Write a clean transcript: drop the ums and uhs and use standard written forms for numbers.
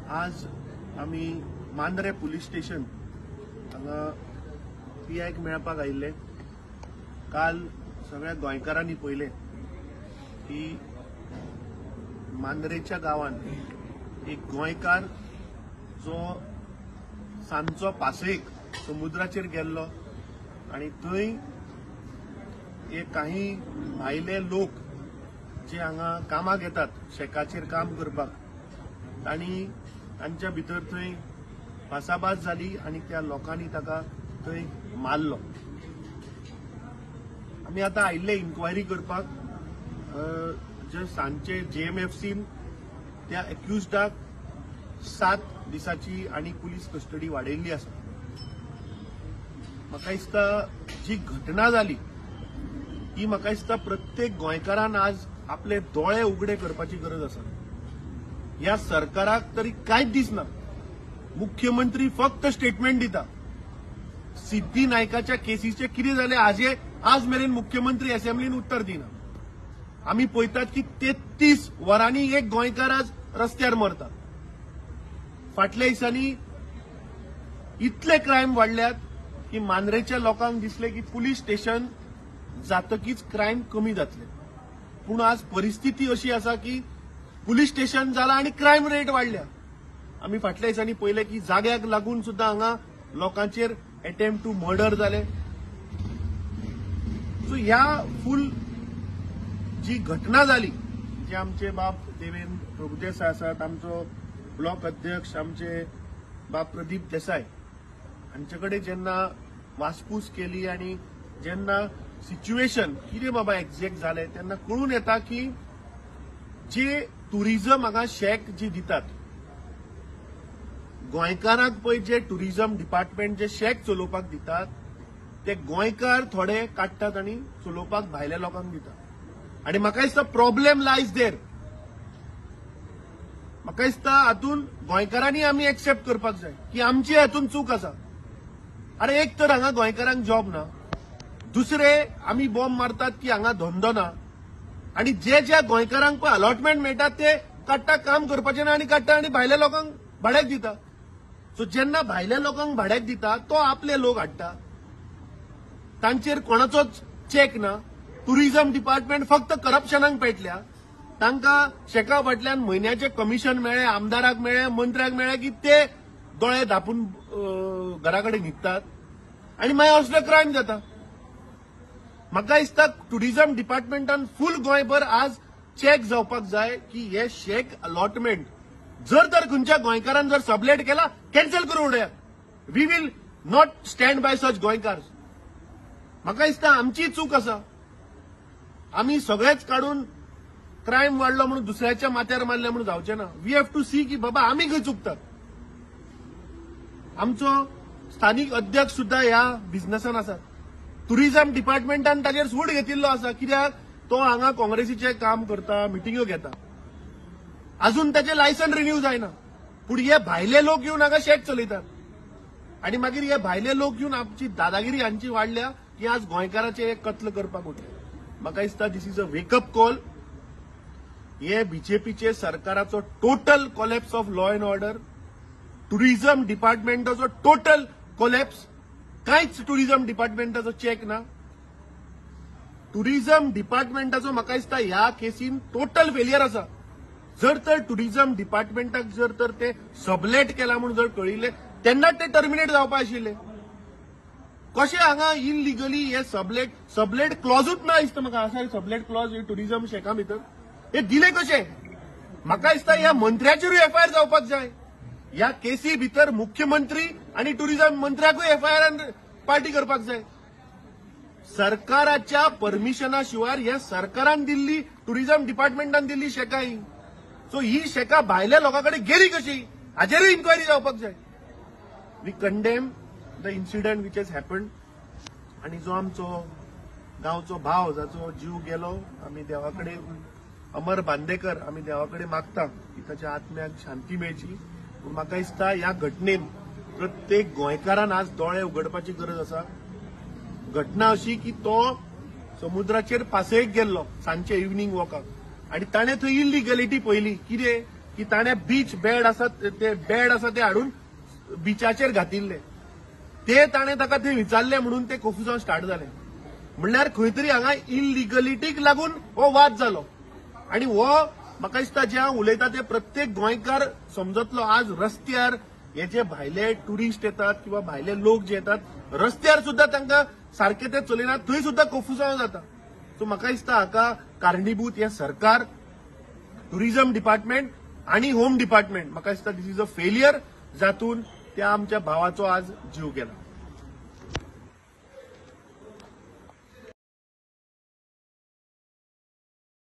आज आमी Mandrem police station हांगा पीआयक मेळपाक आयिल्ले. काल सगळ्या गोंयकारांनी पळयलें की मांद्रेच्या गांवांत एक गोंयकार जो सांजचो पासयेक समुद्राचेर गेल्लो आनी थंय एक काही भायले लोक जे हांगा कामाक येतात शेकाचेर काम करपाक, तांणी तांच्या भितर थंय भासाभास जाली आनी त्या लोकांनी ताका थंय मारलो. आमी आतां आयिल्ले इन्क्वायरी करपाक. जे सांजचे जेएमएफसीन त्या एक्युज्डाक 7 दिसाची आनी पुलीस कस्टडी वाडयल्ली आसा. म्हाका दिसता जी घटना जाली ही म्हाका दिसता प्रत्येक गोंयकारान आज आपले दोळे उगडे करपाची गरज आसा. ह्या सरकाराक तरी कांयच दिसना. मुख्यमंत्री फक्त स्टेटमेंट दिता. सिद्धी नायकाच्या केसीचे कितें जालें हाजे आज मेरेन मुख्यमंत्री असेंब्लीन उत्तर दिना. आमी पळयतात की 33 वरांनी एक गोंयकार आज रस्त्यार मरता. फाटल्या दिसांनी इतले क्रायम वाडल्यात की मांद्रेच्या लोकांक दिसलें की पुलीस स्टेशन जातकीच क्रायम कमी जातले. पूण आज परिस्थिती अशी आसा की पुलीस स्टेशन जाला आनी क्रायम रेट वाडल्या. आमी फाटल्या दिसांनी पळयलें की जाग्याक लागून सुद्दां हांगा लोकांचेर एटेम्प्ट टू मर्डर जाले. सो ह्या फूल जी घटना जाली, जे आमचे बाब देवेंद्र प्रभुदेसाय आसात, आमचो ब्लॉक अध्यक्ष आमचे बाब प्रदीप देसाय हांचे कडेन जेन्ना वासपूस केली आनी जेन्ना सिच्युएशन कितें बाबा एक्झॅक्ट जालें तेन्ना कळून येता की जे टुरिझम हांगा शॅक जी दितात गोंयकारांक, पळय जे टुरिझम डिपार्टमेंट जे शॅक चलोवपाक दितात ते गोंयकार थोडे काडटात आनी चलोवपाक भायल्या लोकांक दितात. आनी म्हाका दिसता प्रॉब्लेम लायज देर. म्हाका दिसता हातूंत गोंयकारांनी आमी एक्सेप्ट करपाक जाय की आमची हातूंत चूक आसा. अरे एक तर हांगा गोंयकारांक जॉब ना, दुसरे आमी बॉम्ब मारतात की हांगा धंदो ना, आनी जे ज्या गोंयकारांक पळय अलॉटमेंट मेळटा ते काडटा, काम करपाचें ना आनी काडटा आनी भायल्या लोकांक भाड्याक दिता. सो जेन्ना भायल्या लोकांक भाड्याक दिता तो आपले लोक हाडटा, तांचेर कोणाचोच चॅक ना. टुरिझम डिपार्टमेंट फक्त करप्शनाक पेटल्या. तांकां शेका फाटल्यान म्हयन्याचें कमिशन मेळ्ळें, आमदाराक मेळ्ळें, मंत्र्याक मेळ्ळें की ते दोळे धापून घरा कडेन न्हिदतात आनी मागीर असलो क्रायम जाता. म्हाका दिसता टुरिझम डिपार्टमेंटान फूल गोंयभर आज चॅक जावपाक जाय की हे शेक अलॉटमेंट जर तर खंयच्या गोंयकारान जर सबलेट केला कॅन्सल करून उडयात. We will not stand by such गोंयकार. म्हाका दिसता आमची चूक आसा. आमी सगळेच काडून क्रायम वाडलो म्हणून दुसऱ्याच्या माथ्यार मारले म्हणून जावचें ना. We have to सी की बाबा आमी खंय चुकतात. आमचो स्थानीक अध्यक्ष सुद्दां ह्या बिझनसान आसात. टुरिझम डिपार्टमेंटान ताचेर सूड घेतिल्लो आसा, कित्याक तो हांगा काँग्रेसीचें काम करता, मिटिंग्यो घेता, अजून ताचें लायसन रिन्यू जायना. पूण हे भायले लोक येवन हांगा शेक चलयतात आनी मागीर हे भायले लोक येवन आमची दादागिरी हांची वाडल्या की आज गोंयकाराचें हे कत्ल करपाक उठले. म्हाका दिसता this is a wake up call. हे बीजेपीचे सरकाराचो total collapse of law and order, tourism डिपार्टमेंटाचो total collapse. कांयच टुरिझम डिपार्टमेंटाचो चॅक ना. टुरिझम डिपार्टमेंटाचो म्हाका दिसता ह्या केसीन टोटल फेलियर आसा. जर तर टुरिझम डिपार्टमेंटाक जर तर ते सबलेट केला म्हणून जर कळिल्लें तेन्ना ते टर्मिनेट जावपा आशिल्ले. कशें हांगा इलिगली हे सबलेट क्लॉजूच ना दिसता म्हाका. आसा सबलेट क्लॉज टुरिझम शेका भितर हे दिले कशें? म्हाका दिसता ह्या मंत्र्याचेरूय एफआयआर जावपाक जाय. ह्या केसी भितर मुख्यमंत्री आनी टुरिझम मंत्र्याकूय एफआयआर पार्टी करपाक जाय. सरकाराच्या परमिशना शिवाय ह्या सरकारान दिल्ली टुरिझम डिपार्टमेंटान दिल्ली शेकां ही. सो ही शेकां भायल्या लोकां कडेन गेली कशी हाचेरूय इन्क्वायरी जावपाक जाय. We condemn the incident which has happened. आनी जो आमचो गांवचो भाव जाचो जीव गेलो, आमी देवा कडेन, अमर बांदेकर, आमी देवा कडेन मागता की ताच्या आत्म्याक शांती मेळची. पूण म्हाका दिसता ह्या घटनेन प्रत्येक गोंयकारान आज दोळे उगडपाची गरज आसा. घटना अशी की तो समुद्राचेर पासयेक गेल्लो सांजचे इव्हनिंग वॉकाक आनी ताणें थंय इलिगलिटी पळयली. कितें की ताणें बीच बेड आसा ते बेड आसा ते हाडून बिचाचेर घातिल्ले, ते ताणें ताका थंय विचारले म्हणून ते कोफुसांव स्टार्ट जालें. म्हणल्यार खंय तरी हांगा इलिगलिटीक लागून हो वाद जालो. आनी हो म्हाका दिसता जे हांव उलयता ते प्रत्येक गोंयकार समजतलो. आज रस्त्यार हे जे भायले टुरिस्ट येतात किंवा भायले लोक जे येतात रस्त्यार सुद्दां तांकां सारके ते चलयनात, थंय सुद्दां कोफुसांव जाता. सो म्हाका दिसता हाका कारणीभूत हें सरकार, टुरिझम डिपार्टमेंट आनी होम डिपार्टमेंट. म्हाका दिसता this is a failure जातून त्या आमच्या भावाचो आज जीव गेला.